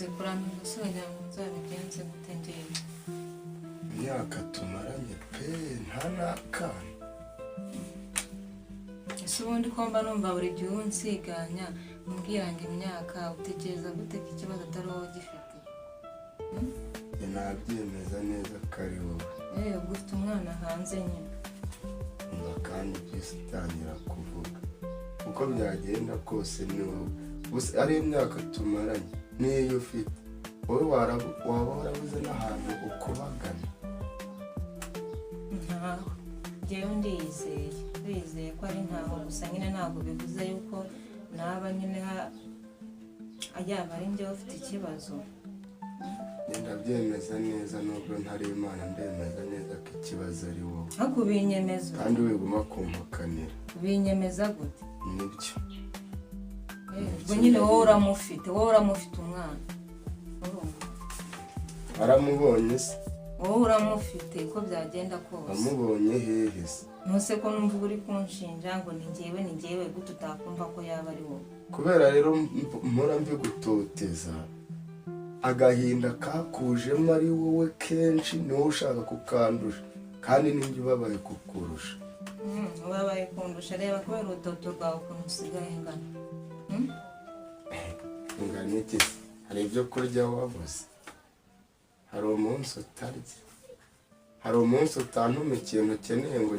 Umaze kurambirwa se wagira ngo nzabigenze gute njyewe? Imyaka tumaranye pe, nta n'akana. Ese ubundi ko mba numva buri gihe unsiganya umbwira ngo imyaka, utekereza gute ko ikibazo atari wowe ugifite? Njye nabyemeza neza ko ari wowe. Yewe, ubwo ufite umwana hanze nyine. Umva kandi byose utangira kuvuga, uko byagenda kose ni wowe gusa. Ari imyaka tumaranye n'iyo ufite wowe, waba warabuze n'ahantu ukubagana. Ntaho, njyewe ndiyizeye, ndiyizeye ko ari ntaho. Gusa nyine ntabwo bivuze yuko naba nyine yaba ari njyewe ufite ikibazo. Njye ndabyemeza neza, nubwo ntari Imana, ndemeza neza ko ikibazo ari wowe. Ariko ubinyemeza ute? Kandi wiguma kumpakanira. Ubinyemeza gute? Nibyo. Ubwo nyine wowe uramufite, wowe uramufite umwana, urumva? Waramubonye se? Wowe uramufite uko byagenda kose. Wamubonye hehe se? Ntuse ko numva uri kunshinja ngo ni njyewe, ni njyewe, gute utakumva ko yaba ari wowe? Kubera rero mpora mbigutoteza, agahinda kakujemo ari wowe kenshi, ni wowe ushaka kukandusha, kandi ninjye ubabaye kukurusha. Ubabaye kundusha? Reba kubera urutoto rwawe ukuntu usigaye ngana. Ingana iki se? Hari ibyo kurya wabuze? Hari umunsi utarya? Hari umunsi utantuma ikintu ukeneye ngo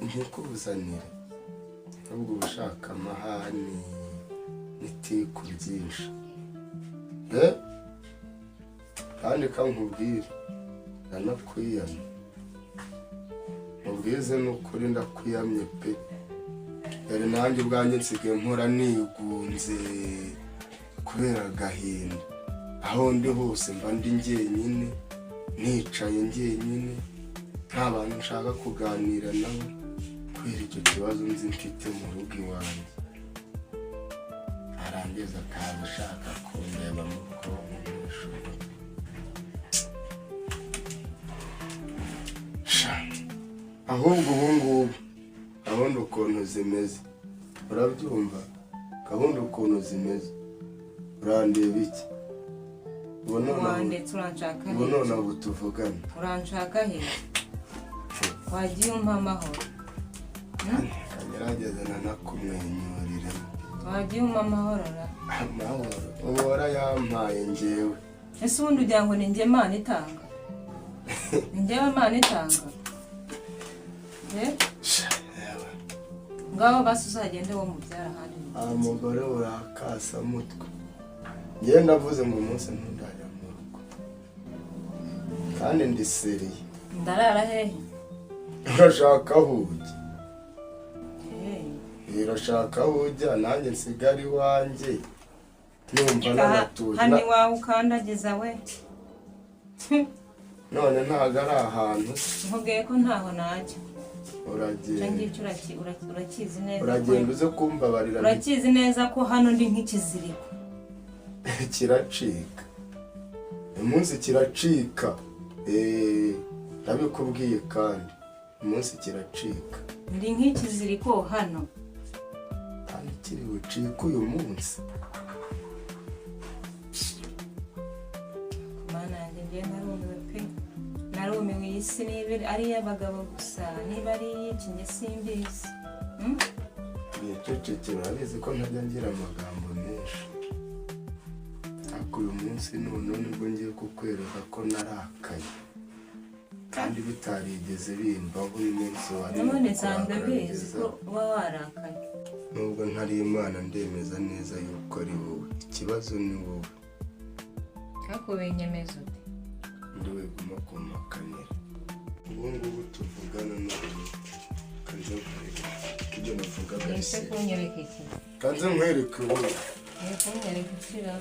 nkikuzanire? Ahubwo uba ushaka amahani n'itiku byinshi. Eh? Kandi kankubwire, ndanakwiyamye, mubwize n'ukuri, ndakwiyamye pe. Dore nanjye ubwanjye nsigaye mpora nigunze kubera agahinda. Aho ndi hose mba ndi njyenyine, nicaye njyenyine, nta bantu nshaka kuganira nabo kubera icyo kibazo nzi mfite mu rugo iwanjye. Arangiza akaza ashaka kundeba mu bwonko mw'ijoro. Sha, ahubwo ubu ngubu gahunda ukuntu zimeze, urabyumva? Gahunda ukuntu zimeze, urandeba iki ubu nonaha? Wandetse, uranshaka Ubu he? nonaha ubu tuvugana. Uranshaka he? Wagiye umpa amahoro? Kagerageza nanakumwenyurire. Wagiye umpa amahoro ra? Amahoro ubu warayampaye njyewe. Ese ubundi ugira ngo ni njye Mana itanga? Ni njyewe Mana itanga? Eh? Sha, yewe. Ngaho basi uzagende wo mubyara ahandi. Wa mugore, urakasamutwe. Njyewe ndavuze ngo umunsi ntundajya mu rugo, kandi ndi sérieux. Ndarara hehe? Urashaka aho ujya? Eh. Urashaka aho ujya, nanjye nsigara iwanjye numva nanatuje. Hano iwawe ukandagiza we. None ntabwo ari ahantu? Nkubwiye ko ntaho najya. Icyo Uragenda. ngicyo urakizi neza ko Uragenda uze kumbabarira. Urakizi neza ko hano ndi nk'ikiziriko. Kiracika umunsi, kiracika. Ndabikubwiye kandi umunsi kiracika. Ndi nk'ikiziriko hano. Kandi kiri bucike uyu munsi. Mana yanjye, ngiye narumiwe pe, narumiwe. Iyi si niba ari iy'abagabo gusa, niba ari iy'iki, njye simbizi. Nicecekera, urabizi ko ntajya ngira amagambo menshi, ariko uyu munsi noneho nibwo ngiye kukwereka ko narakaye kandi bitarigeze bimbaho. Uyu munsi wari N'ubundi nsanzwe mbizi ko uba warakaye. Nubwo ntari Imana, ndemeza neza yuko ari wowe ikibazo, ni wowe. Ariko binyemeza ute? Undi weguma kumpakanira. Ubu ngubu tuvugana none, kanze nkwereke ko ibyo navugaga ari Ese sérieux. kunyereka iki? Kanze nkwereke wowe. Ni kunyereka ikira?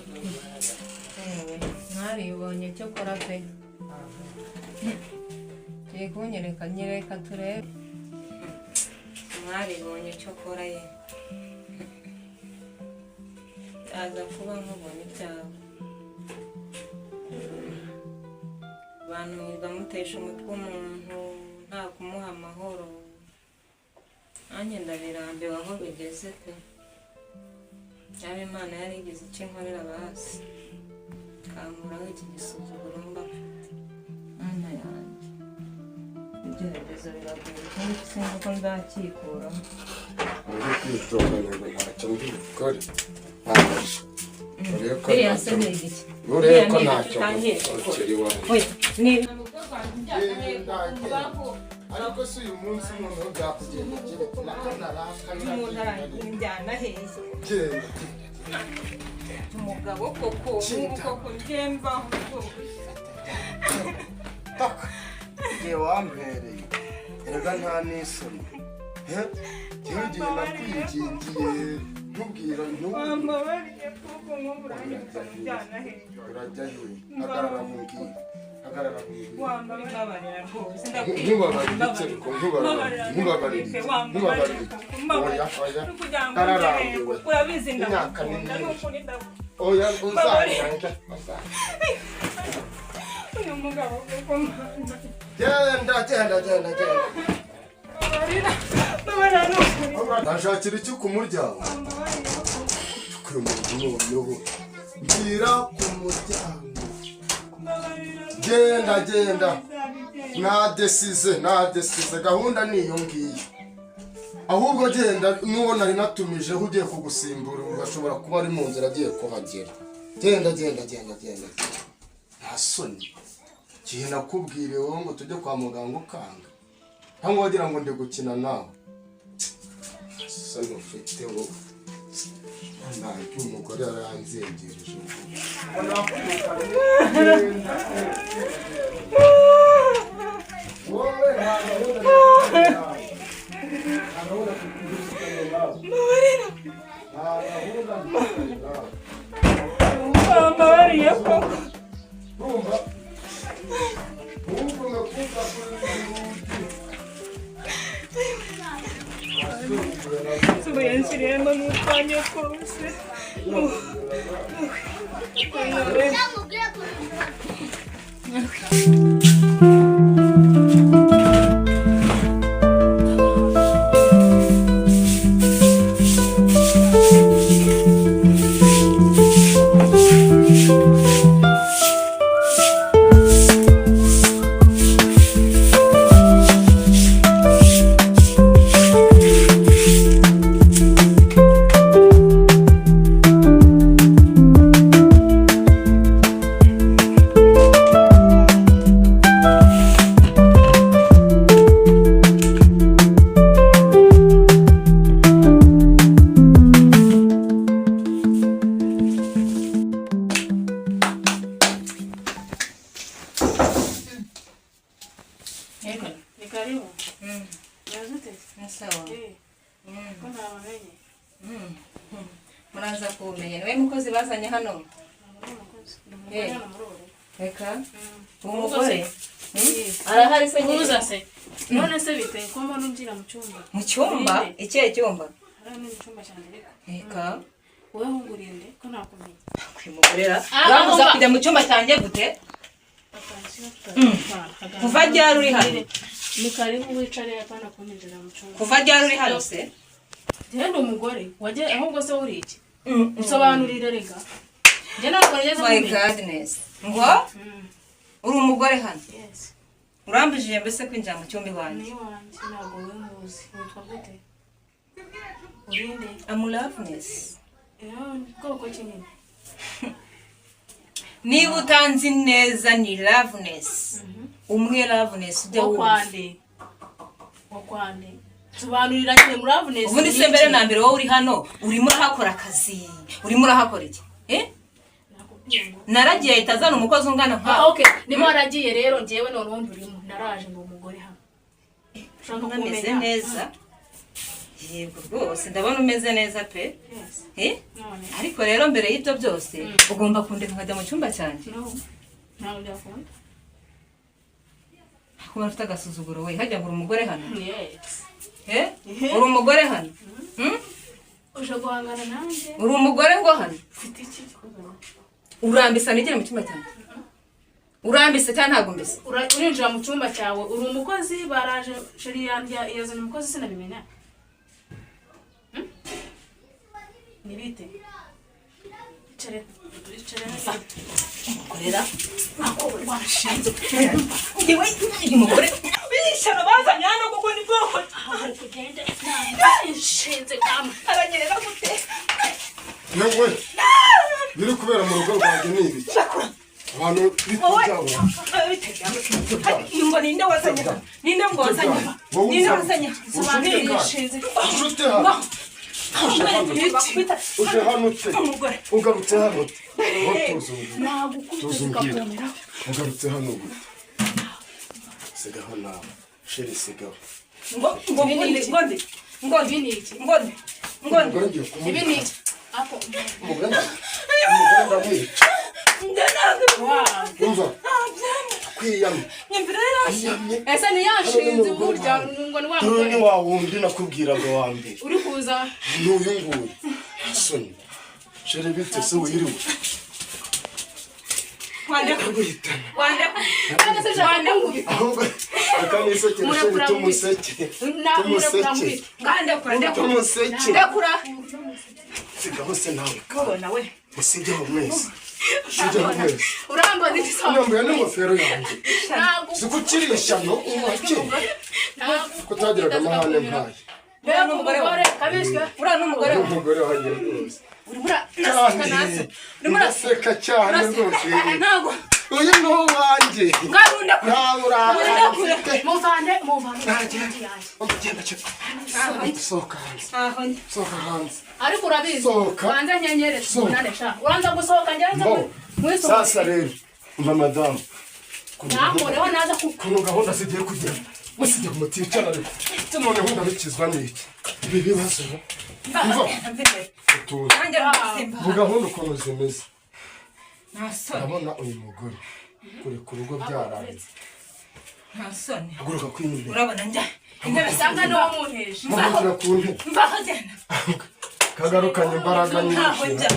Yewe, mwaribonye cyo kora pe. Tugiye kunyereka, nyereka turebe. Mwaribonye cyo kora ye. Aza kuba nkubonye ibyawe. Abantu mwiga mutesha umutwe umuntu nta kumuha amahoro. Nanjye ndabirambiwe aho bigeze pe. Yaba Imana yari igize icyo inkorera basi. Akankuraho iki gisuzuguro mba mfite. Mana yanjye, ibigeragezo biragoye, ikindi sinzi uko nzakikuramo. Uri kwitunganya ngo ntacyo ndi bukore, ntacyo urebe ko Biriya se ntacyo ni igiki? Urebe ko Biriya ni ntacyo ibiki utangiye gukora? ukiri wanjye. Oya, ni Ariko si uyu munsi noneho byakugendekeye nako naraka. Umuntu aranjyana hehe? Genda. Umugabo koko, nk'ubu koko njyemvaho rwose. Taka igihe wampereye, erega nta n'isoni. He, njyewe igihe nakwingingiye nkubwira ntubu. Wambabariye kuko nk'ubu uranyumva, njyana hehe? Urajya hehe? Hagarara nkubwire, hagarara nkubwire. Wambabarira rwose. Nkubabarira iki? Ariko nkubabarira, nkubabarira iki? Nkubabarira iki? Oya, oya, nararambiwe. Urabizi Imyaka ni ndagukunda myinshi. n'ukuri ndagukunda. Oya, uzanyange, uzanyange. Uyu mugabo koko, Mana. Genda, genda, genda, genda. Mbabarira, mbabarira n'ukuri. Ndashakira iki ku muryango? Wambabarira koko. Uyu muntu noneho mbwira ku muryango. Mbabarira. Genda, genda. Nadesize, nadesize, gahunda ni iyo ngiyo. Ahubwo genda, n'uwo nari natumijeho ugiye kugusimbura ugashobora kuba ari mu nzira agiye kuhagera. Genda, genda, genda, genda. Nta soni? Igihe nakubwiriye wowe ngo tujye kwa muganga ukanga, cyangwa wagira ngo ndi gukina nawe. Nta soni ufite wowe? Ntabwo umugore yaranzengereje. Genda. Wowe nta gahunda dufitanye nawe. Nta gahunda dufitanye nawe. Nta gahunda dufitanye nawe. Wambabariye koko. Urumva? Ntugume kuza kuri rugi. Nsigaye nshyiriyemo n'utwanjye twose. Ni karibu. Meze ute? Ni sawa. Eh, ko ntabamenye. Muraza kumenya, niwe mukozi bazanye hano? Ntabwo ari umukozi. Ni umugore Eh. hano muri uru rugo. Reka, Mm. umugore Eh. arahari se nyine? Uza se. None se bite ko mbona unjira mu cyumba? Mu cyumba? Urinde. Ikihe cyumba? Hariya ni mu cyumba cyanjye ariko. Reka. Wowe ahubwo urinde ko nakumenya. Kwimugorera Ah, uramuza umva. kujya mu cyumba cyanjye gute? Attention, tutazatwara. Kuva ryari uri hano? Ni karibu wicare, apana kunyinjira mu cyumba. Kuva ryari uri hano se? Njyewe ndi umugore. Wajye ahubwo se uri iki? Nsobanurire rega. Njye ntabwo nigeze My nkumenya. goodness, ngo Mm. uri umugore hano? Yes. Urambujije mbese kwinjira mu cyumba iwanjye? Ni iwanjye, ntabwo wowe nkuzi. Witwa gute? Urinde. I'm Loveness. Eh, bwoko ki nyine? Niba utanzi neza, ni Loveness umwe, Loveness ujya Wo wumva. kwande. Wo kwande. Sobanurira nyine muri Loveness. Ubundi se mbere na mbere wowe uri hano urimo urahakora akazi, urimo urahakora iki? Eh? Nakubwiye ngo. Naragiye ahita azana umukozi ungana Ah, nkawe. okay. Niba waragiye rero njyewe noneho ndurimo. Naraje ngo umugore hano. Ushaka Umeze kumenya? neza, yego rwose ndabona umeze neza pe. Yes. Eh? None. Ariko rero mbere y'ibyo byose ugomba kundeka nkajya mu cyumba cyanjye. No. Ntabwo byakunda. Kuba ufite agasuzuguro we, hajya ngo uri umugore hano? Yes. Eh? Uri umugore hano? Hmm? Uje guhangana nanjye? Uri umugore ngo hano? Ufite iki kikuzanye? Urambisa nigere mu cyumba cyanjye? Urambise cyangwa ntabwo mbese? Urinjira mu cyumba cyawe uri umukozi, baraje chéri yanjye yazanye umukozi sinabimenya. Hmm? Ni bite? Icare, icare. Umukorera ako washinze ngewe uyu mugore ishyano bazanye hano kuko ni bwoko Ugende nshinze kama aranyerera gute? Yewe, biri kubera mu rugo rwanjye ni ibiki? Abantu Wowe byabo. Ngo ninde wazanye hano? Ninde ngo wazanye hano? Ninde wazanye Ninde? nshinze. Uje hano, uje hano ute? Umugore. Ugarutse hano ute? Wowe tuzi umbwire. Nagukubita Tuzi umbwire. zikakumira. Ugarutse hano gute? Sigaho nawe chérie, sigaho. Ngo ngo ngo ndi ngo ndi ngo ndi Ibi ni iki? ngo ndi ngo ndi Umugore ngiye Ibi kumwica. ni iki? Ako Umugore ndamwica. Njye ntabwo Wow. Umva, kwiyamye. Nyumvira rero. Kwiyamye. Ese niyashinze burya ngo ni wa Dore ni mugore wa wundi nakubwiraga wa mbere. Uri kuza. Ni uyu nguyu. Soni chérie, bite se? Wiriwe? Wande Ndaguhitana. wande. Cyangwa se ushaka kunkubita? Ahubwo reka nisekere chérie. Murekura. Tumuseke. Murekura. Tumuseke. Ngande kura, ndekura. Tumuseke. Ndekura. Sigaho se nawe. Mubona we. Musigeho mwese, sigeho mwese. Urambaza iki se? Yambaye n'ingofero yanjye. Ntabwo Si ko ukiri ishyano uwakeye kutagiraga amahane nkayo. Mbega umugore kabishwe. Uriya ni umugore we. Umugore wanjye rwose. Urimo uraseka Cyane. nase, urimo uraseka. Ndaseka cyane rwose. Ntabwo. Uyu ni uwanjye. Ngaho ndakura. Nta burakari Ndakura. mfite. Muvane, muvane. Genda cyane, sohoka hanze. Aho njya. Sohoka hanze. Ariko urabizi. Sohoka. Banza nyenyere. Sohoka. Tubonane sha. Uranza gusohoka njyanza. Mbo. Sasa rero umva madamu. Nakoreho naza ku Ukuntu gahunda zigiye kugenda, musijya muticara, ariko noneho ndabikizwa n'iki ibi bibazo? Umva. Utuze. Nanjye rwose. Mu gahunda ukuntu zimeze, Nta soni. ndabona uyu mugore kureka urugo byaraye. Nta soni. Haguruka kw'imbere. Urabona njya intebe. Usanga niwo munteje. Muhagurukira ku ntebe. Mvaho, genda. Kagarukanye imbaraga Ntaho nyinshi. njya.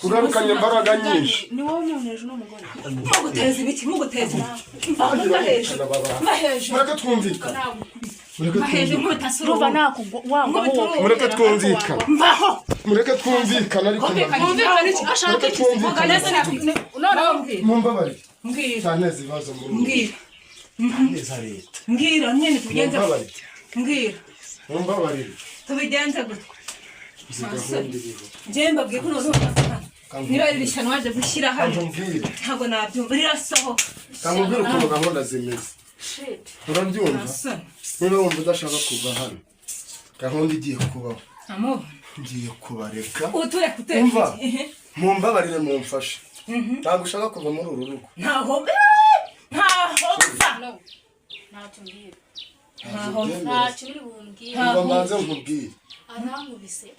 Kugarukanye imbaraga nyinshi. Ni wowe munteje uno mugore. Muguteza ibiki? Muguteza ibiki? Mvaho, mva hejuru, mva hejuru. Mureke twumvikane, mureke Mva hejuru. twumvikane. Nkubita sura. Urumva nakugwa. Mureke twumvikane. Mvaho. Mureke twumvikane ariko. Kumvikane. Mwumvikane iki? Ashaka Mureke iki se? twumvikane. Noneho mbwira. Mumbabarire. Mbwira. Cyanteza ibibazo muri ubu. Mbwira. Neza leta. Mbwira nyine tubigenze gute? Mumbabarire. Mbwira. Mumbabarire. Tubigenze gute? Izi gahunda iriho. Njyewe mbabwiye ko noneho niba ari ishyano waje gushyira hano, Kambwire. ntabwo nabyumva, rirasohoka. Kambwire ukuntu gahunda zimeze. Shit. Urabyumva? Nta soni. Niba wumva udashaka kuva hano, gahunda igiye kubaho, Amubona. ngiye kubareka. Utureka, utureka. Umva. Iki? Mumbabarire, mumfashe, ntabwo ushaka kuva muri uru rugo. Ntaho, ntaho mva. No. Ntacyo mbwira. Ntabwo ubyemera. Ntacyo uri bumbwire. Umva mbanze nkubwire. Arankubise.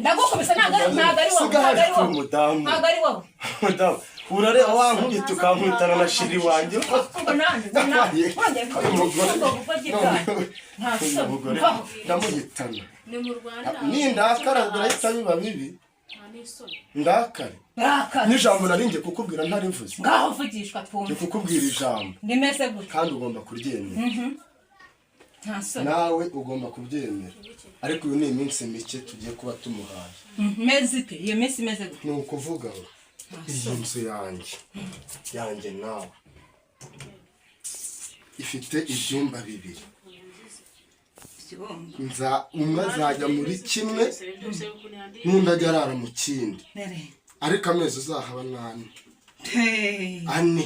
Ndagukubise? Ntabwo ari wowe. Sigaho. Ntabwo ari Ariko wowe. umudamu, Ntabwo ari wowe. mudamu, urareba wankubita ukankubitana na chéri wanjye. Ngo nanjye, ngo nanjye wongeye Uyu mugore, ubwo bugoryi bwanyu, nta uyu soni. mugore Mvaho. ndamuhitana. Ni mu Rwanda. Nindakara birahita biba bibi. Nta n'isoni. Ndakare. Rakara. N'ijambo nari ngiye kukubwira ntarivuze. Ngaho vugishwa Ngiye twumve. kukubwira ijambo. Rimeze gute? Kandi ugomba kuryemera. Nta soni. Nawe ugomba kubyemera, ariko uyu ni iminsi mike tugiye kuba tumuhaye. Meze ite iyo minsi? Imeze gute? Ni ukuvuga ngo iyi nzu yanjye nawe ifite ibyumba bibiri. Nza umwe azajya muri kimwe n'undi ajya arara mu kindi, ariko amezi uzahaba ni ane. Ane.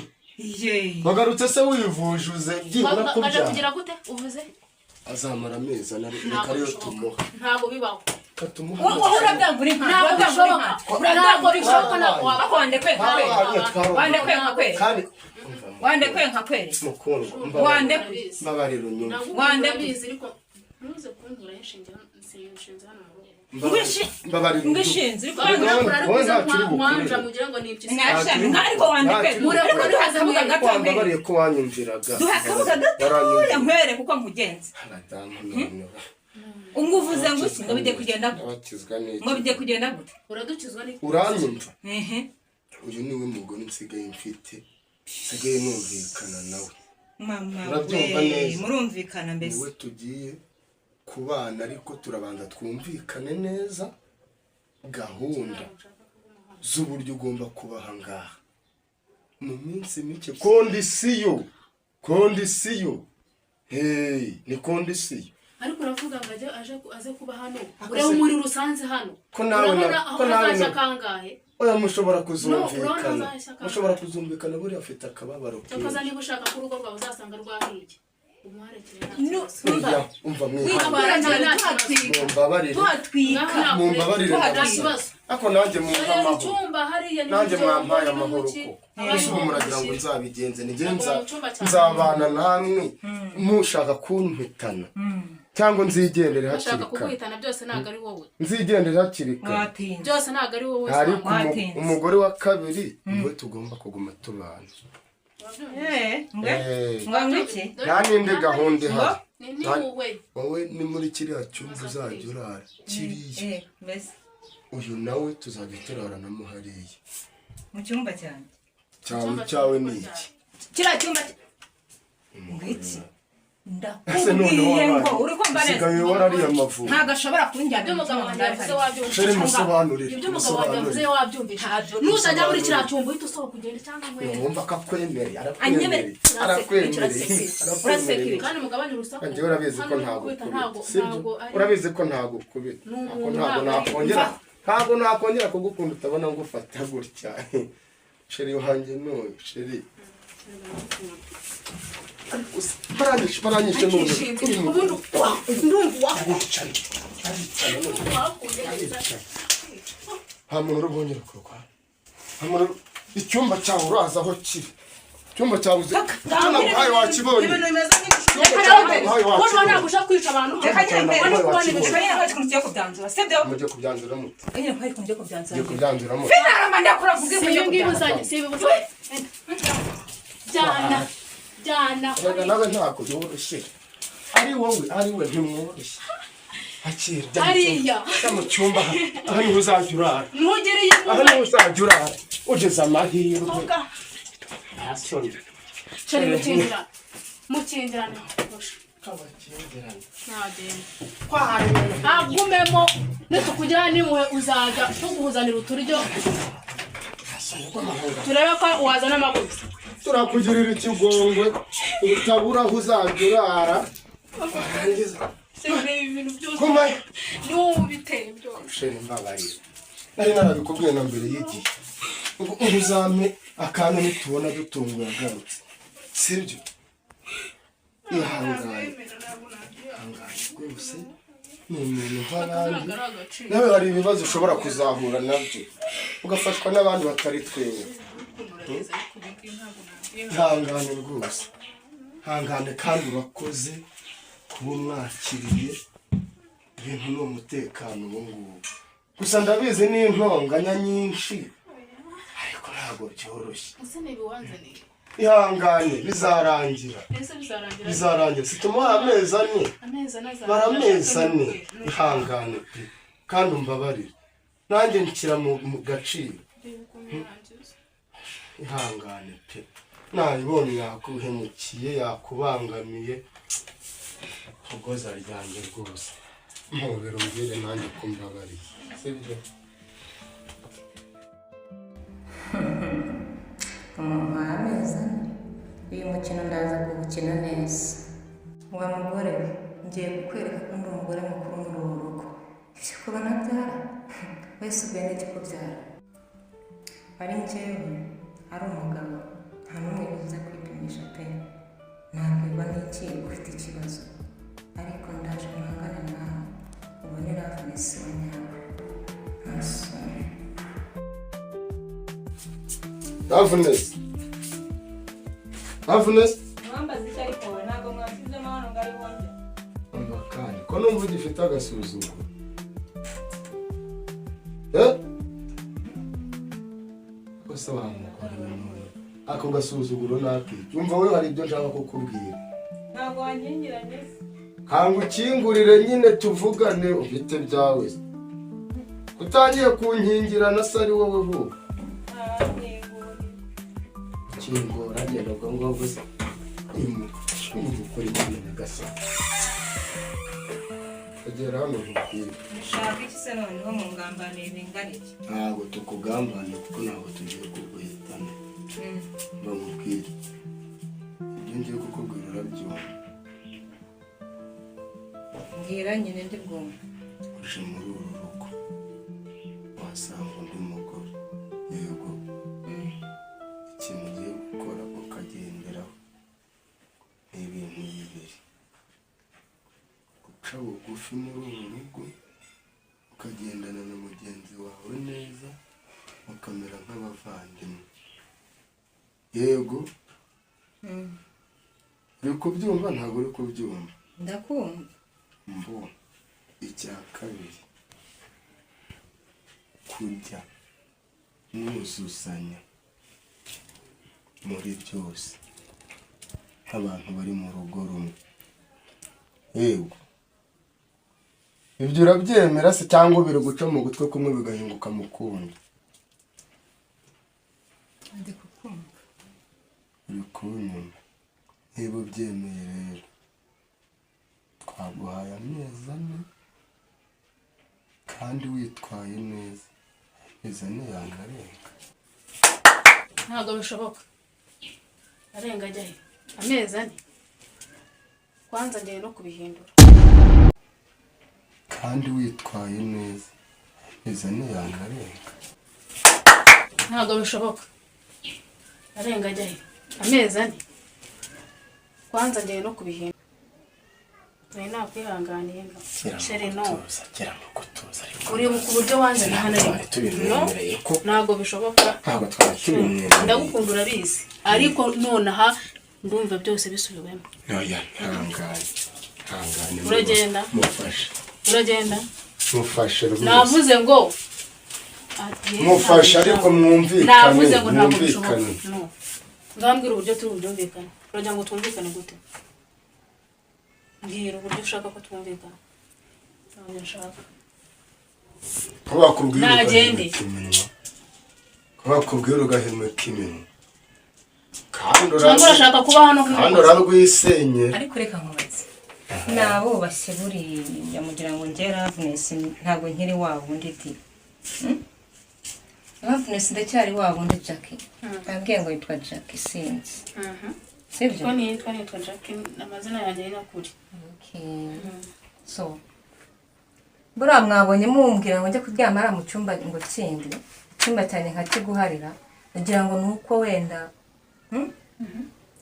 Wagarutse se wivuje, uze byibura Baje kubyara. kugira gute uvuze? Azamara amezi ane, reka Ntabwo ariyo bishoboka. tumuha. Ntabwo bibaho. Reka tumuhe. Wowe urabyanga uri nka Ntabwo urabyanga uri bishoboka. nka Ntabwo bishoboka, ntabwo waba. Ako wande kwe nka kwe. Twabanye, twabanye. Wande kwe nka kwe. Kandi Wande kwe nka kwe. mukundwa, Wande. mbabarira unyumve. Ntabwo Wande. urabizi, ariko ntuze kunkuraho inshinge, nshinze hano mu rugo. Mbabarira unyumve. Ngwishinze uri Murekura, kwanga. ariko Wowe uze ntacyo uri mwanja bukorere. mugira ngo ni impyisi. Mwashami nka, ariko wande kwe. Murekura. Ariko duha akabuga gato nkwereke. Wambabariye ko wanyumviraga. Duha akabuga gatoya Waranyumvira. nkwereke uko nkugenza. Abadamu noneho. Ubwo uvuze ngo iki? Ngo bigiye kugenda gute? Abakizwa Ngo n'iki? bigiye kugenda gute? Uradukizwa n'iki? Uranyumva? Ehe. Uyu niwe mugore nsigaye mfite, nsigaye numvikana nawe. Mama Urabyumva we. neza. Murumvikana mbese? Niwe tugiye kubana, ariko turabanza twumvikane neza gahunda. z'uburyo ugomba kuba aha ngaha mu minsi mike. Condition, condition, hey, ni condition. Ariko uravuga ngo ajye aje aze kuba hano. Ako Ureba se- umuriro usanze hano. Ko nawe Urabona na- aho ko nawe azajya na- kangahe? Oya, mushobora No, kuzumvikana. urabona azashaka- Mushobora kuzumvikana, buriya afite akababaro Cyakoza kenshi. niba ushaka ko urugo rwawe uzasanga rwahiye, umuharekere, nta No, kibazo. umva. Oya, umva, mwihangane. Witwara nta kibazo. Tuhatwika. Mumbabarire. Tuhatwika. Ngaho Mumbabarire. nta Ndabasaba. kibazo. Ariko nanjye mumpa Reba amahoro. icyumba hariya ni Nanjye mu mwampaye byombo, ni amahoro mu ki. koko. Abandi Ese ubu muragira ngo mushyire. nzabigenze nijye? Ntabwo mu cyumba cyanjye. Nzabana namwe mushaka kumpitana, cyangwa nzigendere Bashaka hakiri kare? kuguhitana byose, ntabwo ari wowe. Nzigendere hakiri kare. Mwatinze. Byose ntabwo ari wowe. Ariko Mwatinze. umugore wa kabiri niwe tugomba kuguma tubana. Eh, ngwe. Eh. Ngo iki? Nta n'indi gahunda ihari. Ni wowe. Wowe ni muri kiriya cyumba uzajya urara kiriya. Eh, mbese. Uyu nawe tuzajya turaranamo hariya. Mu cyumba cyanjye. Cyawe, cyawe ni iki? Kiriya cyumba ngo iki? Ese noneho Ndakubwiye ngo wabaye uri kumva neza. usigaye warariye amavubi. Ntabwo ashobora kunjyana Ibyo mu umugabo cyumba. wanjye yavuze wabyumvise? Chéri, musobanurire. Ibyo umugabo wanjye yavuze Musobanurire. wabyumvise? Nuzajya muri kiriya cyumba uhita usohoka ugende cyangwa nkwereke. Wumva ko akwemereye? Anyemereye. Arakwemereye, Uraseka. arakwemereye. Kandi mugabanye urusaku. Njye urabizi ko Hano uri ntabwo gukubita, kubita, ntabwo sibyo? ntabwo ari Urabizi ko ntabwo kubita. Ni Ntabwo umuntu, ntabwo ntabwo ari- nakongera, ntabwo nakongera kugukunda utabona ngufata gutya. Chéri wanjye, n'uyu chéri. Ariko se, baranyishe, baranyishe none. Ubundi Ndumva. Aricana, aricana none, aricana. Nta muntu uri bwongere kurwana, nta muntu icyumba cyawe uraza aho kiri, icyumba cyawe uzi icyo naguhaye wakibonye. Ibintu bimeze nk'ibishusho. Icyumba cyawe naguhaye wowe wakibonye. ntabwo ushaka kwica abantu. Reka nyine mbere. Wowe kubana Wakibonye. Reka nyine nkwereke ukuntu tugiye kubyanzura, sibyo? Mujye kubyanzura mute? Nyine nkwereke ukuntu tugiye kubyanzura. Mujye kubyanzura mute? Finarama, ndakora kubwira Si ukuntu ibi tugiye ngibi kubyanzura. uzajya, si ibi uzajya, jyana, jyana. Erega nawe ntabwo yoroshye, ari wowe, ari we, ntimworoshye. Akira, jya mu Hariya. cyumba, jya mu cyumba aha niho uzajya urara. Ntugereye. Aha niho uzajya urara, ugeze amahirwe. Nta soni. Chéri, mukingirane, mukingirane. Kabakingirane. Ntagenda, agumemo. Nitukugera nimwe uzajya tuguhuzanira uturyo, turebe ko wazana amagufa. Turakugirira ikigongwe utabura aho uzajya urara, warangiza Ibintu byose kumayo. ni wowe ubiteye byose. Chéri, mbabarira, nari narabikubwiye na mbere y'igihe ngo uzampe akantu nitubona dutunguye agarutse, sibyo? Ihangane, ihangane rwose, ni umuntu nk'abandi. Nawe hari ibibazo ushobora kuzahura nabyo ugafashwa n'abandi batari twewe. Ihangane rwose, ihangane, kandi urakoze kuba umwakiriye. Ibintu ni umutekano ubu ngubu, gusa ndabizi ni intonganya nyinshi, ariko ntabwo byoroshye. Ese ni ibiwanzaniye? Ihangane, bizarangira. Ese bizarangira? Bizarangira, si tumuha amezi 4? Amezi 4 azarangira. Mara amezi 4, ihangane pe, kandi umbabarire, nanjye nshyira mu gaciro. Reba ukuntu yarangiza. Ihangane pe, nabibonye yakuhemukiye, yakubangamiye. Ugoza ryanjye rwose, mpobera umbwire nanjye ko mbabariye, sibyo? Umuntu amezi 4, uyu mukino ndaza kuwukina neza. Wa mugore we, ngiye kukwereka ko ndi umugore mukuru muri uru rugo. Ibyo kuba nabyara wese ubwe n'iki kubyara, ari njyewe, ari umugabo, nta n'umwe biza kwipimisha pe. Nabwirwa n'iki ufite ikibazo? Ariko ndaje muhangane nawe ubone Loveness wa nyawe, nta soni. Loveness, Loveness. Mwambaza icyo ariko wowe ntabwo mwasizemo hano ngo ari wongere. Umva kandi ko numva ugifite agasuzuguro, eh, ko se wa mugore we none ako gasuzuguro nakiki? Umva we, hari ibyo nshaka kukubwira. Ntabwo wankingiranye se? Kanga ukingurire nyine tuvugane, ufite byawe utangiye kunkingirana se ari wowe vuba. Kingura ngenda ubwo ngubwo se gukora imana nyagasani. Egera hano nkubwire. Mushaka iki se noneho mungambaniye bingana iki? Ntabwo tukugambaniye kuko ntabwo tugiye kuguhitana. Bamubwire ibyo ngiye kukubwira urabyumva. Mbwira nyine ndi bwumve. Uje muri uru rugo wasanga undi mugore. Yego, ikintu ugiye gukora ukagenderaho ni ibintu bibiri: guca bugufi muri uru rugo ukagendana na mugenzi wawe neza mukamera nk'abavandimwe. Yego, uri kubyumva? Ntabwo uri kubyumva? Ndakumva. Mbo icya kabiri, kujya mwuzuzanya muri byose nk'abantu bari mu rugo rumwe. Yego, ibyo urabyemera se cyangwa biri guca mu gutwi kumwe bigahinguka mu kundi? Ndi kukumva. Uri kunyumva? Niba ubyemeye rero twaguhaye amezi 4 kandi witwaye neza, amezi 4 yanarenga. Ntabwo bishoboka. Arenga ajya he? Amezi 4? Kwanza ngiye no kubihindura. Kandi witwaye neza, amezi 4 yanarenga. Ntabwo bishoboka. Arenga ajya he? Amezi 4? Kwanza ngiye no kubihindura. Nari nakwihanganiye ngo chéri, no. Kera mu gutuza ariko. Uribuka uburyo wanzanye hano? Twari Ariko no, tubimwemereye ko ntabwo bishoboka. Ntabwo twari tubimwemereye. Ndagukunda urabizi, ariko nonaha ndumva byose bisubiwemo. Oya, ntangane, ntangane. Uragenda? Mufashe. Uragenda? Mufashe rwose. Navuze ngo Mufashe ariko mwumvikane. Navuze ngo ntabwo bishoboka. Mwumvikane. No, ngambwira uburyo turi bubyumvikane. Uragira ngo twumvikane gute? Mbwira uburyo ushaka ko twumvikana. Ntabwo nshaka. Ko bakubwira Nagende. ugahemeka iminwa, ko bakubwira ugahemeka iminwa kandi Cyangwa urashaka kuba hano kandi nk'umukozi? urarwisenyera. Ariko reka nkubaze, nabubashye buriya mugira ngo njye Loveness ntabwo nkiri wa wundi di. Loveness ndacyari wa wundi Jackie nabwiye ngo yitwa Jackie, sinzi sibyo? Ko nitwa Jackie, amazina yanjye ni nyakuri. Okay. So buriya mwabonye mumbwira ngo njye kuryama hariya mu cyumba ngo kindi, icyumba cyanjye nkakiguharira, kugira ngo ni uko wenda,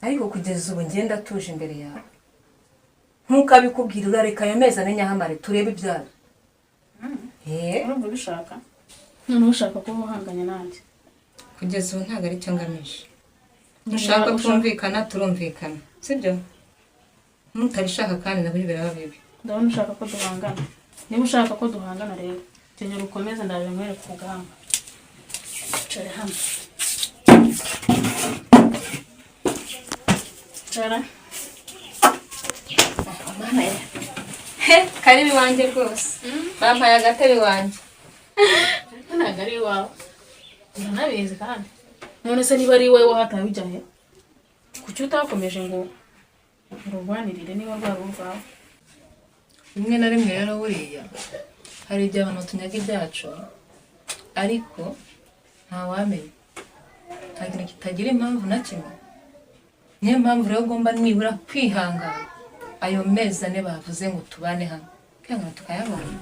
Ariko kugeza ubu ngenda atuje imbere yawe nk'uko abikubwira, urareka ayo mezi 4 nyahamare turebe ibyayo. Urumva ubishaka? Noneho ushaka kuba uhanganye nanjye? Kugeza ubu ntabwo aricyo ngamije. Nushaka twumvikana, turumvikana, sibyo? Nutabishaka kandi nabyo biraba bibi. Ndabona ushaka ko duhangana. Niba ushaka ko duhangana rero, kenyera ukomeze, ndaje nkwereke urugamba. Icara hano, icara. Mana ya, he, karibu iwanjye rwose, bampaye agatebe iwanjye. Ariko ntabwo ari iwawe, uranabizi kandi. None se niba ari iwawe wahataye ujya he? Kuki utakomeje ngo ururwanirire niba rwaba urwawe? Rimwe na rimwe rero buriya hari igihe abantu tunyaga ibyacu, ariko ntawamenya, nta kintu kitagira impamvu na kimwe. Niyo mpamvu rero ugomba nibura kwihangana ayo mezi 4 bavuze ngo tubane hano, kwihangana tukayabona.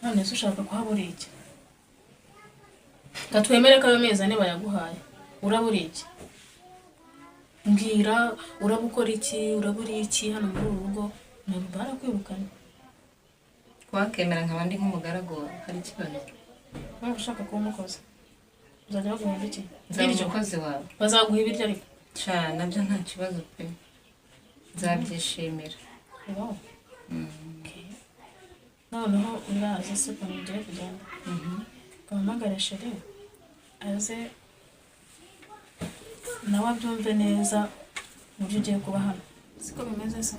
None se ushaka kuhabura iki? Nga twemere ko ayo mezi 4 bayaguhaye, urabura iki? Mbwira, uraba ukora iki? Urabura iki hano muri uru rugo? Ntabwo barakwirukanye. Wakemera nkaba ndi nk'umugaragu wawe, hari ikibazo? Waba ushaka kuba umukozi, uzajya baguha iki? Nzaba Ibiryo? umukozi wawe. Bazaguha ibiryo ariko? Ca nabyo nta kibazo pe, nzabyishimira. Wow. Okay. Noneho uraza se ukuntu ugiye kugenda, uhamagare chéri aze nawe abyumve neza uburyo ugiye kuba hano, siko bimeze se?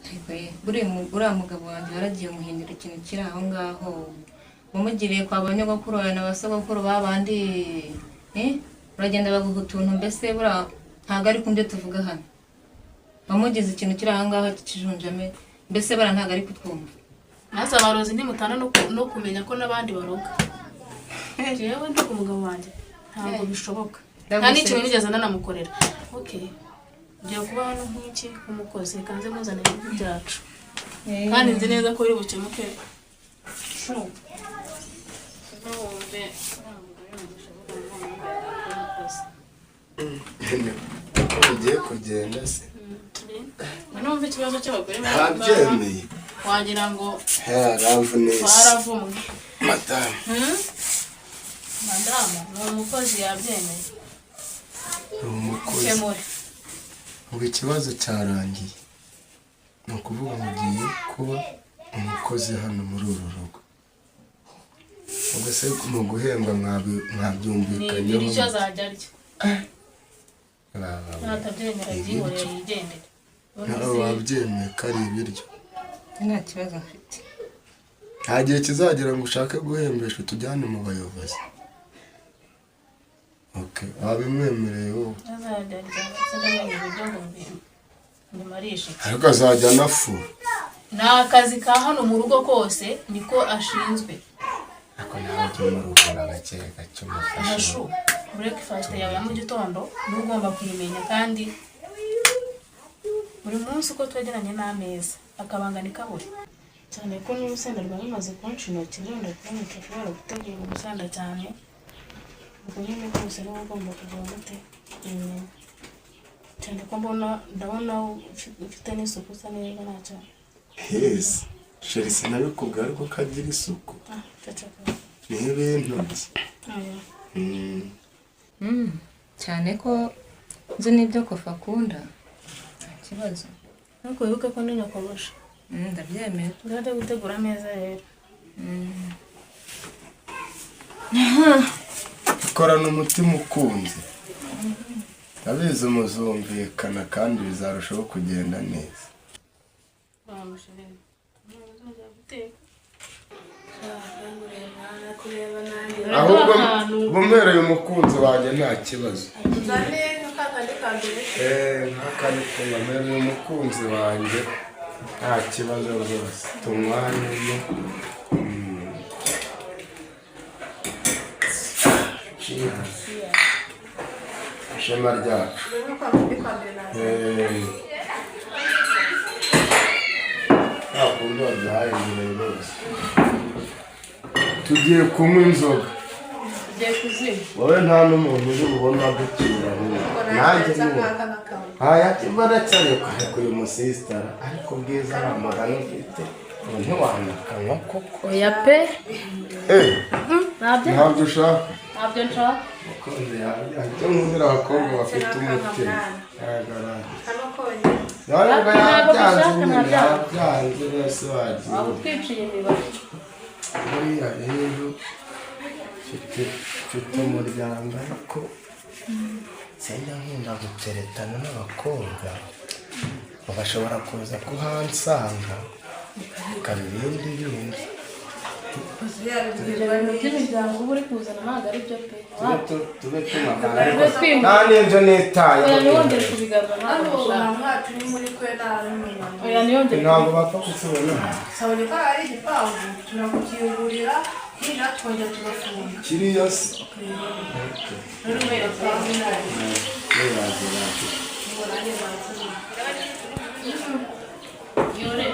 Ariko ye, buriya mugabo wanjye waragiye umuhindura ikintu kiri aho ngaho, wamugiriye kwa ba nyogokuru bawe na ba sogokuru babandi, uragenda baguha utuntu, mbese buriya ntabwo ari ku byo tuvuga hano. Wamugize ikintu kiri aho ngaho kijunjame, mbese bara ntabwo ari kutwumva. Maze abarozi ntimutana no kumenya ko n'abandi baroga. Jewe ndi umugabo wanjye, ntabwo bishoboka, nta n'ikintu nigeze nanamukorera. Okay, ngiye kuba hano nk'iki, nk'umukozi. Reka nze muzane ibiryo byacu, kandi nzi neza ko biri bukemuke. Ntuwumve uriya mugore yumvishe avuga ngo ngo umukozi. Uko bigiye kugenda se? Numva ikibazo cy'abagore bari aho ngaha, Ntabyemeye. wagira ngo Yaramvunise. twaravumwe. Madamu. Madamu ni umukozi, yabyemeye. Ni umukozi. Kemure. Ubu ikibazo cyarangiye, ni ukuvuga ngo ugiye kuba umukozi hano muri uru rugo. Ubwo se mu guhemba Ni mwabyumvikanyeho? ibiryo azajya arya. Baba, Natabyemera byihoreye yigendere. nawe wabyemeye ko ari ibiryo? Nta kibazo mfite. Nta gihe kizagera ngo ushake guhembesha utujyane mu bayobozi. Okay, wabimwemereye wowe? Azajya arya, sinamenya ibiryo ngo mbimarishe iki. Ariko azajya anafura. Ni akazi ka hano mu rugo kose niko ashinzwe. Ariko nawe ujye umuruhura gake gake, umufashe. Amashu, breakfast yawe ya mu gitondo niba ugomba kuyimenya, kandi buri munsi uko twegeranye n'ameza akabanga ntikabure, cyane ko n'urusenda rwari rumaze kunca intoki, ngenda kumwica kubera gutegura urusenda cyane. Ubwo nyine rwose niba ugomba kugira gute kubimenya, cyane ko mbona, ndabona ufite n'isuku, usa neza, ntacyo. Heza chéri, sinabikubwira ariko ko agira isuku. Ah, ceceka. Ni ibintu bye. Oya. Cyane ko nzi n'ibyo Kofi akunda, nta kibazo. Ariko wibuke ko ndi nyokobusha. Ndabyemera. Uzajya gutegura ameza rero. Korana umutima ukunze, ndabizi muzumvikana kandi bizarushaho kugenda neza. Wamushirira uzajya guteka. Kureba nanjye. Ahubwo bumwereye umukunzi wanjye, nta kibazo. Nzane nk'akandi ka mbere. Nk'akandi kunywa, mpereye umukunzi wanjye, nta kibazo rwose, tunywanemo. Cheers. Ishema ryacu. Nk'akandi ka mbere naza. Nta kundi waduhaye imbere rwose, tugiye kunywa inzoga. Tugiye kuzima. Wowe nta n'umuntu uri bubone agucyura ahubwo nanjye Nza ni nk'aka n'akamwe. Aya baracyarekwa, ariko uyu musisitara, ariko bwiza nta mugani ufite, ubu ntiwanakanywa koko? Oya pe. Eh, Ntabyo. Ntabyo ushaka? Ntabyo nshaka. Mukunzi yawe, icyo nkundira abakobwa bafite umutima. Kano konyine. Ntabwo Ntabwo yabyanze mbishaka, nyine. Ntabyanze. Yabyanze rwose, wagiye. Waba utwiciye imibare. Buriya rero mfite umuryango, ariko sinjya nkunda guteretana n'abakobwa ngo bashobora kuza kuhansanga bikaba ibindi bindi. Ibyo bintu by'imiryango uba uri kuzana ntabwo ari byo pe. Tube tumagana, ariko Tube twimura. nta n'ibyo nitayeho. Oya, ntiwongere kubigarura, ntabwo Hano mbishaka. ahantu hacu ni muri kwe nta Oya, ntiyongere. Ntabwo bapfa kutubona. Sabonye ko ari igipangu, turakukingurira hirya twongera tugafunga. Kiriya se? Rero umwereka. Ntibagira. Ngo nanjye bansubize. Yore.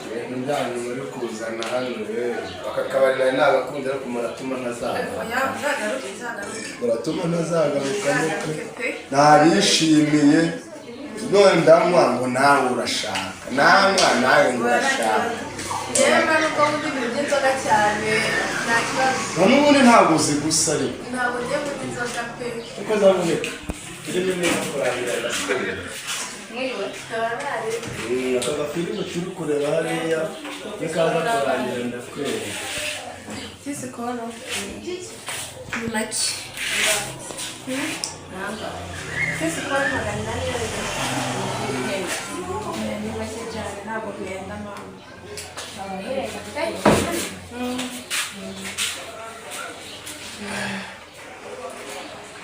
Ibintu byanyu muri kuzana hano rero, aka kabari nari nagakunze, ariko muratuma ntazagaruka. Oya, uzagaruke, uzagaruke. Muratuma ntazagaruka Uzagaruke pe. Nabishimiye none ndanywa ngo nawe urashaka, nanywa nawe ngo urashaka. Njyewe mba nubwo nkunda ibintu by'inzoga cyane, nta kibazo. None ubundi ntabwo uzi gusa, ariko Ntabwo ngiye kunywa inzoga pe. Uko zaboneka filime neza kurangira ndasubira. Mwiriwe. Nkaba nari Aka gafilime turi kureba hariya nikaza kurangira ndakwereka. Kisi kono ni make. Kisi kono 800 ni make cyane, ntabwo bihenda mama.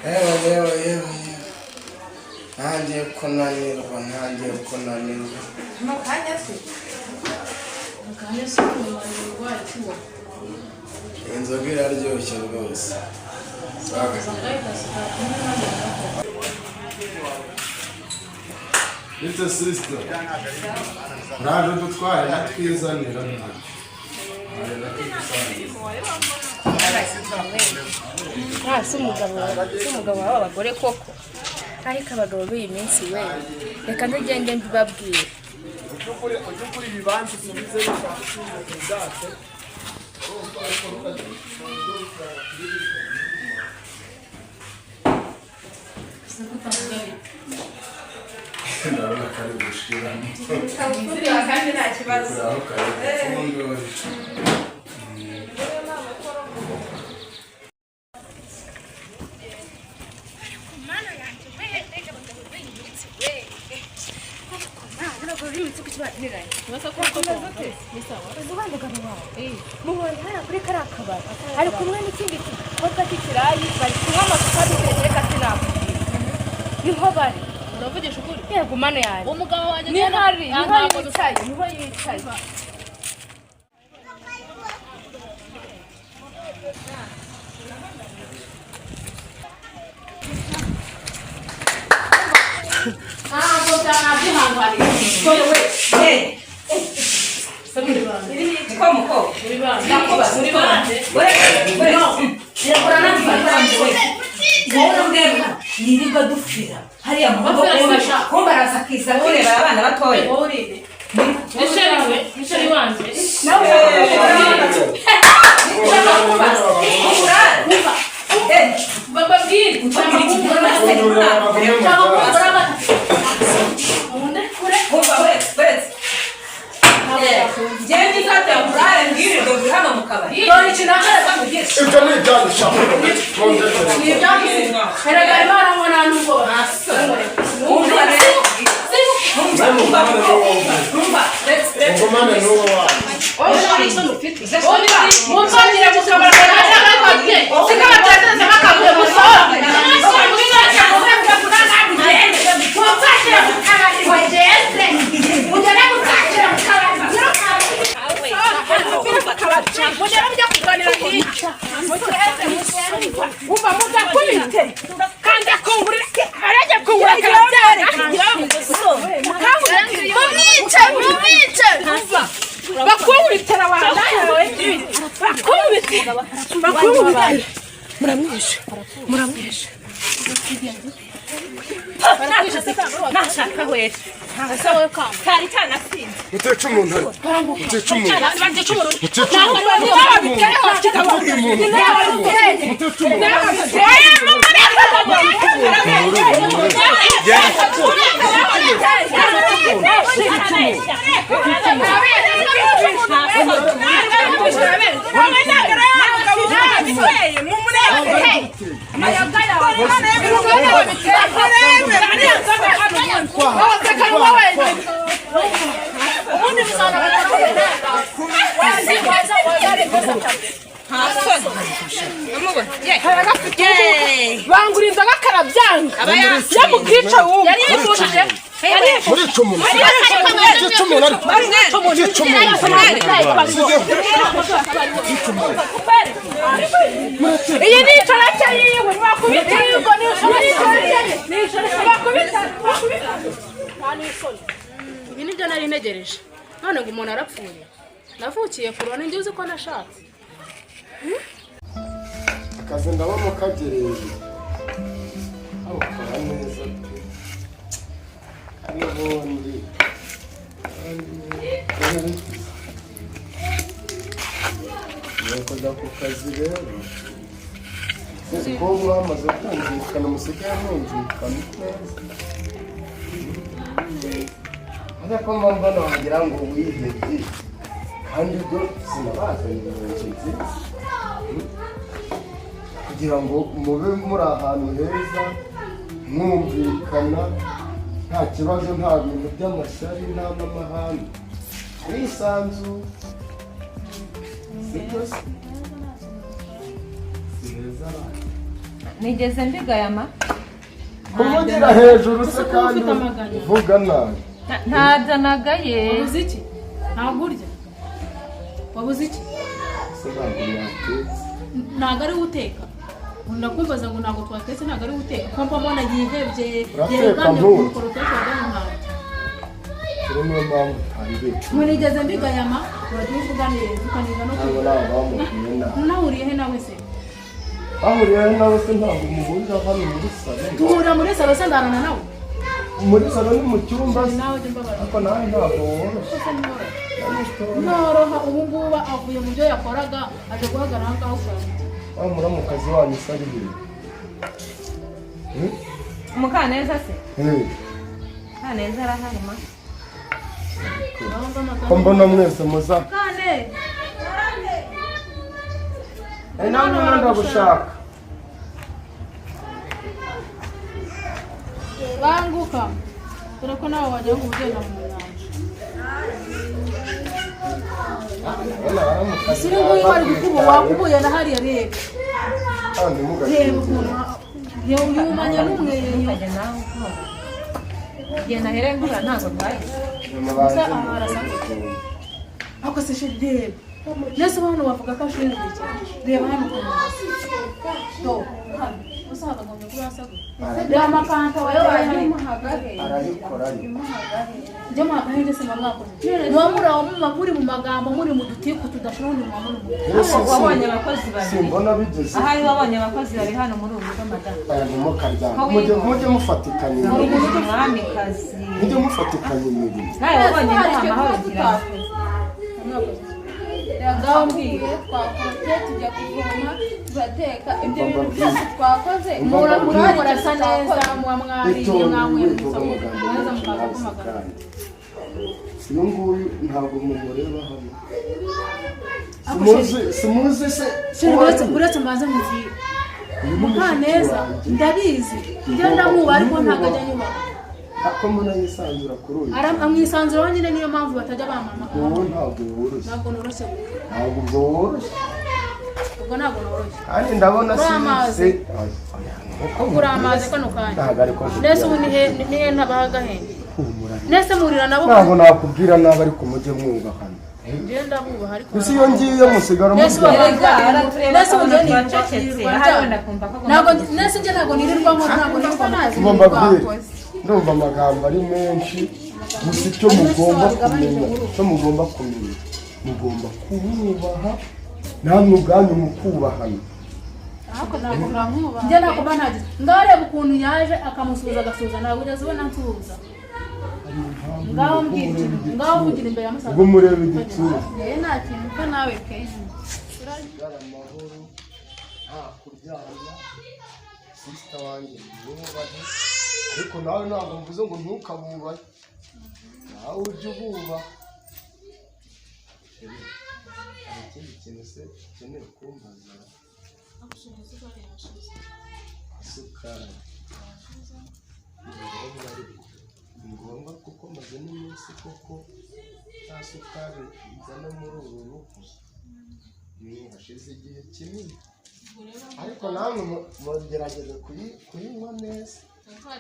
Yewe, yewe, yewe, yewe! Ntangiye kunanirwa, ntangiye kunanirwa. Mu kanya se. Akanya se umuntu warwaye kiwo. Inzoga iraryoshye rwose. Usanga kumwe n'abandi. Bite sister? Uraje dutware natwizanira ntacyo. Nta si umugabo, si umugabo w'aba bagore koko. Ariko abagabo b'iyi minsi we, reka ntugende mbibabwire. Ujye ugura ibibanza usubize ushaka. Ndabona kari gushiramo. Kandi nta kibazo. Aho kari gupfundura. Mana yanjye we, mbega abagabo b'iyi minsi we! Ariko mana, abagabo b'iyi minsi kuki bananiranye? Uzi wa mugabo wawe mubonye hariya kuri kariya kabari ari kumwe n'ikindi gikobwa cy'ikirayi, bari kunywa amacupa abiri. Reka sinakubwira, niho bari. Uravugisha ukuri? Yego, mana yanjye. Umugabo wanjye? Niho ari, niho Ntabwo. yicaye, niho yicaye. Ntabwo byanabyihanganira. We ko muko ndakubaza, Uri bande? Wowe mbwebwe nirirwa dupfira hariya mu rugo. Bapfira sibasha. Kumba araza akiza kureba abana batoya. Wowe urinde. Ni chéri we, ni chéri wanjye. Nawe ushaka kubaza uburare. Bababwire. Utubwira iki? Cyangwa kumugora kure. Umva, uretse uretse ngende ifate uburare, mbwirirwe buri hano mu kabari, dore ikintu agaragaza mugire. Ibyo ni ibyanyu sha. Ni ibyanyu. Erega arimo aranywa nta n'ubwoba. Umva rero, umva, umva, umva, uretse uretse. Mugumane n'uwo wanyu. Muzongere mu kabari sikabatezeze nk'akabuye musohoke. Mugere mujya kuganira hirya. Umva, mugakubite kandi akungurira, arajya kungura akabyara. Mumwice, mumwice, bakubitira wandaye, bakubitira, bakubitira. Muramwishe, muramwishe. Nashaka wese cyari cyanasinze. Mutica umuntu ariko. Mutica umuntu. Mutica umuntu. Mutica umuntu. Bangura inzoga karabyanga yamukica wumva. Murica umuntu. Mutica umuntu ariko. Mutica umuntu. Iyi ni inshorake yiwe, bakubita. Ni inshorake, bakubita, bakubita. Ibi nibyo nari ntegereje. None ngo umuntu arapfuye. Navukiye kurona njye, uzi ko nashatse. Akazi ndabona kagereye, awukora neza pe. N'ubundi ni kujya ku kazi rero, ko mwamaze kumvikana, musigaye mwumvikana neza. Ariko mba mbona wagira ngo wihebye, kandi ibyo sinabazanye mu nzu nziza kugira ngo mube muri ahantu heza, mwumvikana, nta kibazo, nta bintu by'amashyari, nta n'amahane, mwisanzuye. Sibyo se? Si heza abana? Nigeze mbigayama. Kuvugira hejuru se Ese kuba kandi ufite amaganya? uvuga nabi. Ntabyo nagaye. Wabuze iki? Ntabwo urya. Wabuze iki? Se ntabwo mwatetse? Ntabwo ari we uteka. Ndakumbaza ngo ntabwo twatetse, ntabwo ari we uteka, ko mbona yihebye? Urateka Yegamye ku ntuzi. mukorotesho wagamuhaye. Rero niyo mpamvu utangiye. Nkunigeze mbigayama, urajya uvuga neza ukaniga no Ntabwo kuvuga. nawe bamubwiye nabi. Nahuriye he nawe se? Bahuriye nawe se? Ntabwo muhurira hano muri salo? Duhurira muri salo se? Ndarana nawe? Muri salo ni mu cyumba se. Nawe jya umbabara. Ariko nawe ntabwo woroshye. Ese noroha? Noroha? Ubu ngubu avuye mu byo yakoraga aje guhagarara aho ngaho usanga. Wa muramukazi wanyu se ari hehe? Mukaneza se? Eh, Mukaneza arahari ma. Ko mbona mwese muza? Kane. Eh, nawe mbona ndagushaka. Banguka, dore ko nawe wagira ngo ugenda mu nyanja. Ndabona baramukazi. Ese uyu nguyu wari gukubu wakubuye na hariya? Reba. Kandi Reba mugashingira. ukuntu yumanye n'umweyo. Ntukajya nawe ukora. Igihe nahereye nkura ntabwo twahise. Mubanze. Gusa aha harasa gute? Ariko se chéri, reba nese hano bavuga ko ashinzwe iki? Reba hano ukuntu hasa. Do hano gusa hakagombye kuba hasa gute? Reba amapanta wayobaye hariya. Arabikora ariko. Njye muhagahenge se mwakoze, muba muri aho muba muri mu magambo, muri mu dutiku tudashira, ubundi muba muri mu Ese Wabonye abakozi babiri. Simbona bigeze. Ahari wabonye abakozi bari hano muri uru rugo, madamu. Aya, ntimukaryame. Ko Mujye wiga. mujye mufatikanya imirimo. Umwamikazi. Mujye mufatikanya imirimo. Nawe wabonye nta mahoro ugira. Ngaho mbwira. Twakorotse, tujya kuvoma, turateka, ibyo Umva bintu byose twakoze. Umva Mura mbabwire. murasa neza, muba mwariye, Itonde, mwanyweye, wivuga amagambo muza menshi mukaza nawe se. kumagana. Kandi uyu nguyu ntabwo mumureba hano. Simuzi, simuzi se? Chéri, uretse uretse mbanze mubwire. Uyu ni mushiki Mukaneza wanjye. ndabizi, njye ndamuba ariko ntabwo ajya anyubaha. Ako mbona yisanzura kuri uyu. Amwisanzuraho nyine, niyo mpamvu batajya bamama. Wowe ntabwo woroshye. Ntabwo noroshye gukora. Ntabwo ubwo woroshye. Ubwo ntabwo noroshye. Kandi ndabona Kuri amazi. Nkuko Kuri amazi kano kanya. Ntabwo ariko. Nese ubu ni he ntabaha agahenge? Humura. Nese murira nabo? Ntabwo nakubwira nabi, ariko mujye mwubahana. Njye ndabubaha ariko. Gusa iyo ngiye musigara Nese ubu muryamye. Erega aratureba Nese ubu njye akabona nirirwa turacecetse. nirirwa Ahari ndyamye. wenda akumva ko agomba Ntabwo kugusubiza. nese njye ntabwo nirirwa nkora, ntabwo nirirwa nazi. Ngo mbabwire, ndumva amagambo ari menshi, gusa icyo mugomba kumenya, icyo mugomba kumenya, mugomba kububaha, namwe ubwanyu mukubahana. Njye ntabwo mba ntagize. Ngaho reba ukuntu yaje akamusuhuza, agasuhuza, ntabwo ugeze ubona nsuhuza. Ngaho mbwira ikintu, ngaho mvugira imbere ya musaza. Ubwo mureba igitsura. Njyewe nta kintu ko nawe pe. Sigara amahoro, nta kuryama. Sister wanjye mwubahe, ariko nawe ntabwo mvuze ngo ntukabubahe, nawe ujye ububaha. Hari ikindi kintu se ukeneye kumbaza? Isukari ni ngombwa, ariko ni ngombwa kuko maze n'iminsi koko nta sukari nzana muri uru rugo. Hashize igihe kinini, ariko namwe mugerageze kuyinywa neza. Reba,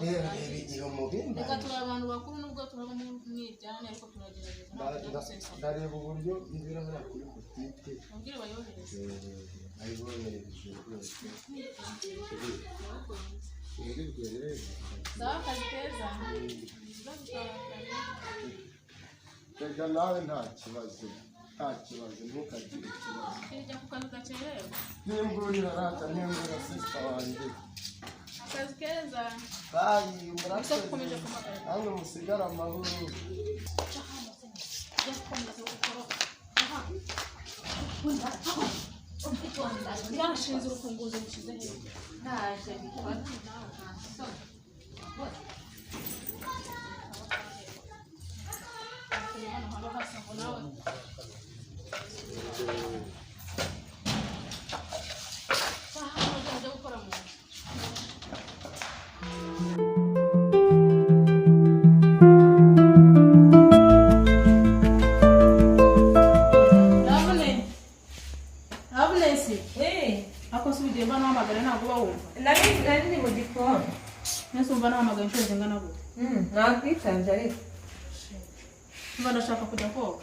reba igihe mubimba. Reka turi abantu bakuru, nubwo turaba mu mwiryane, ariko turagerageza ntabwo tujya gusesagura. Ndareba uburyo ngira hariya kuri butike. Mubwire bayohereze. Ayibohereje rwose. Wirirwe rero. Sawa, akazi keza. Rega nawe nta kibazo, nta kibazo, ntukagire ikibazo. Hirya ku kazi udakerewe. Nimburira rata, nimbura sister wanjye. Akazi keza. Bye. Gusa Murakoze. ukomeje kumagara. Namwe musigare amahoro. Jya gukomeza gukoropa. Byashinze urufunguzo rushyize hejuru. Ndaje bikora nawe nta soni. Hano haba hasa ngo nawe. Saha, ujya gukora mu nzu. Lovely. Lovely. Eh, Ako si ugiye mba nahamagara ntabwo uba wumva. nari nari ndi mu gikoni. Umva, nahamagaye inshuro zingana gute? Nakwitabye ariko. Mba ndashaka kujya koga.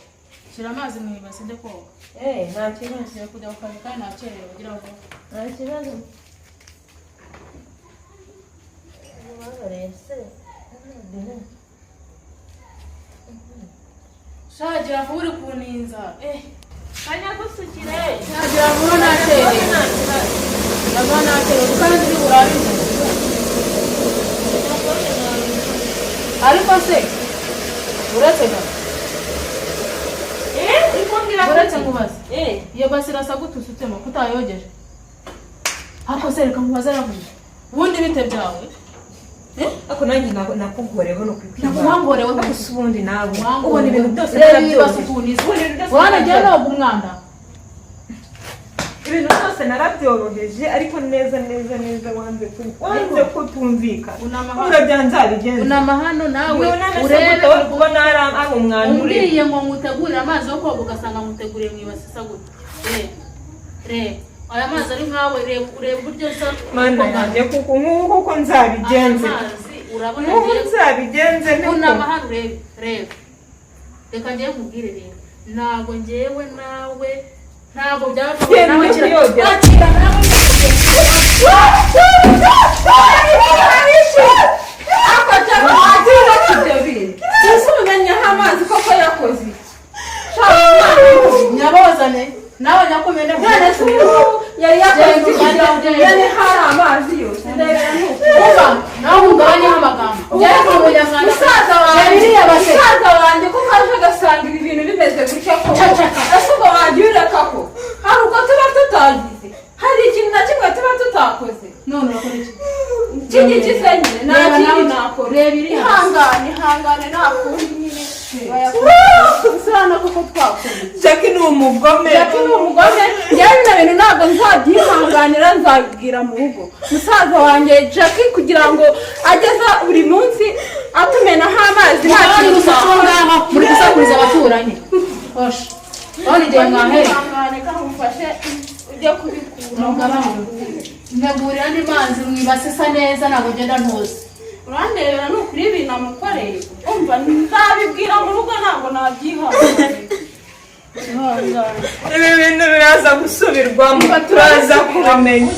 Shyira amazi mu ibase njye koga. Eh, nta kibazo. Ngiye kujya ku kazi kandi nakerewe, kugira ngo Nta kibazo. Ubabareye se. Shagira vuba, uri kuninza, eh. Kanyagusukire. Shagira vuba, nakerewe. Ndabona nakerewe kuko ari ndi burare inzara. Ariko se uretse gato. Eh, uri kumbwira? Uretse nkubaze. Eh. Iyo basi irasa gute usutsemo kutayogeje? Ariko se reka nkubaze, aravuze ubundi bite byawe? Ako nanjye nakugorewe no kwikwiba. Wangorewe? Ako se ubundi nawe. Wangorewe. Ubona ibintu byose Reba iyi basi narabyoroheje. ukuntu isa. Ubona ibintu byose Wanagiye narabyoroheje. noga umwanda. Ibintu byose narabyoroheje, ariko neza neza neza wanze ko tumvikana. Unama hano. Urabya nzabigenza. Unama hano nawe. None se Urebe. gute wari kubona ari umwanda uri? Umbwiye ngo ngutegurire amazi yo koga, ugasanga nguteguriye mu ibasi isa gute? Reba, reba aya mazi ari nkawe. Reba, ureba uburyo asa. Mana yanjye, kuko nk'ubu koko nzabigenze. Aya mazi urabona Nk'ubu ngiye nzabigenze niko. Unama hano urebe, reba. Reka ngiye nkubwire rero, ntabwo ngewe nawe ntabwo byaba Genda nawe. ujye kuyogera. Akira nawe. Ese umenyeho amazi koko yakoze iki? Nyabozane nawe nyakumene. None se ubu yari yakoze iki kugira ngo Genda. umenye hari amazi yose? Ndebera nuko. Kuba nawe ungabanyeho amagambo, njyewe ndi umunyamwanda. Musaza wanjye, Iriya base. musaza wanjye, kuko aje agasanga ibi bintu bimeze gutya koko. Cacaka. Ese ubwo wagiye ureka ko hari ubwo tuba tutagize, hari ikintu na kimwe tuba tutakoze? None urakora iki? Kigikize nyine, nta Reba kindi nawe, nakora. reba iriya base. Ihangane, ihangane, nta kundi nyine. Usana kuko twakoze. Jackie ni umugome. Jackie ni umugome. Njyewe bino bintu ntabwo nzabyihanganira, nzabibwira mu rugo. Musaza wanjye Jackie, kugira ngo ageza buri munsi atumenaho amazi, nta Mugabane kintu urusaku aho twakora. ngaho, muri gusakuriza abaturanyi. Osha, urabona igihe mwahereye. Ihangane, kamufashe ujye kubikura. Mugabane, ntegurira andi mazi mu ibase isa neza, ntabwo ngenda ntuzi. Urandebera, ni ukuri ibintu amukoreye. Umva, nzabibwira mu rugo, ntabwo nabyihanganira. Ihangane. Ibi bintu biraza gusubirwamo, turaza kubimenya.